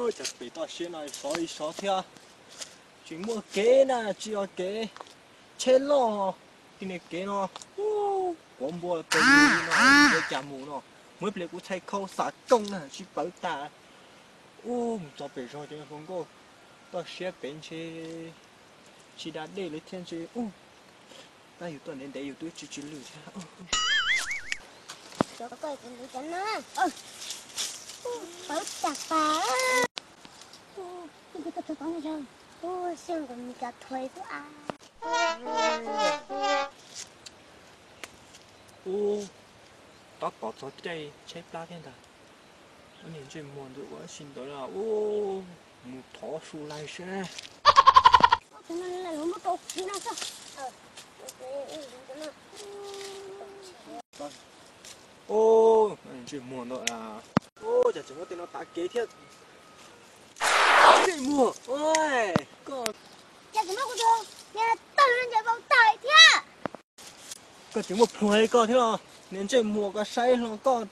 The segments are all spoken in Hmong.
Cov pem toj siab no sov li sov thiab, tsis muaj kev na, tsis yog kev tsheb loj, tib niag kev no, quav npua pes no, ua cas mus no, muaj ib pliag kuv txhais khau xam kooj na tsis pawv tas. Ub, mus txog pem zos ces hluas nkauj toj siab pem ntshe tsis da dej li thiab ntshe. Tab yus tuaj ntev ntev yus twb tsis tsis lwj thiab. Pawv tas pas. Ub, tab tom txog caij tshaib plab thiab ntag. Ub, niag ntsej muag ntawd ua si ntawd, ub, mus thov su lais seb. Ub, ntsej muag ntawd, ub, cas tseem muab tej no tav kev thiab. Ntsej muag, koj, koj tseem muaj plhus li koj thiab los, niag ntsej muag, koj saib hlo koj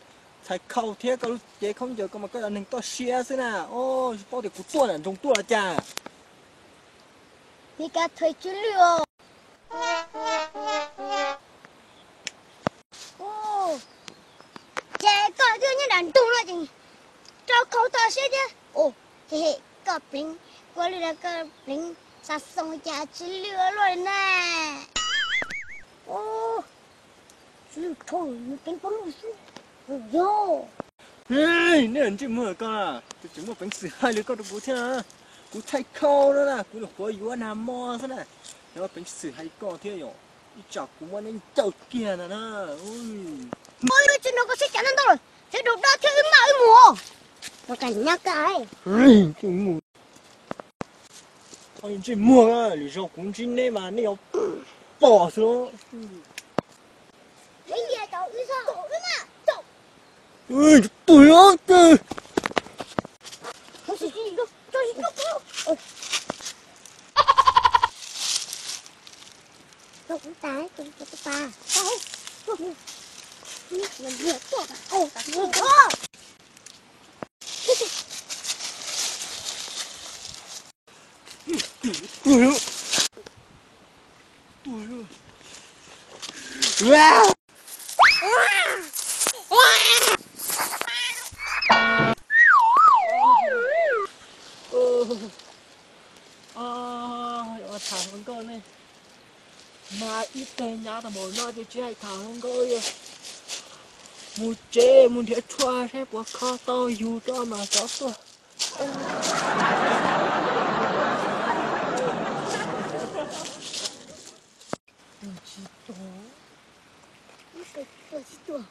txhais khau thiab koj lub cev khaub ncaws koj mas koj yog neeg toj siab xwb na. Tsis paub tias kuv tuaj nram nroog tuaj los cas. Ni kav thues tsw lwj os. Ces koj twb nyob nram nroog no ces rau khau toj siab thiab. Ua, koj pleev, koj lwj, koj pleev xa xoo cas tsw lwj luaj li na. Tsw lwj dhau, pleev pob lwj xwb. Yog nej ntsej muag ko, tus tseem muaj peev xwm hais li koj rau kuv thiab. Kuv txhais khau no na, kuv nyuam qhuav yuav nag hmo xwb na, yog peev xwm hais koj thiab yom. Ib tsam kuv muab neb ncaws kiag ntag na. Tsis no koj siab cas ntau ntau lawm, sawv daws do thiab wb maj wb mus. Ua cas nyob koj Ntsej muag, lwm zaus kuv ntsib neb mas neb yuav pom xwb. Tuag. Tham hluas nkauj ne, mas ib teg nyab tau npaum no ces tsis hais tham hluas nkauj li. Mus tsev mus nrhiav tshuaj saib puas kho tau yus tso mas rov tuaj. Tuag tsis tuag, tuag tsis tuag.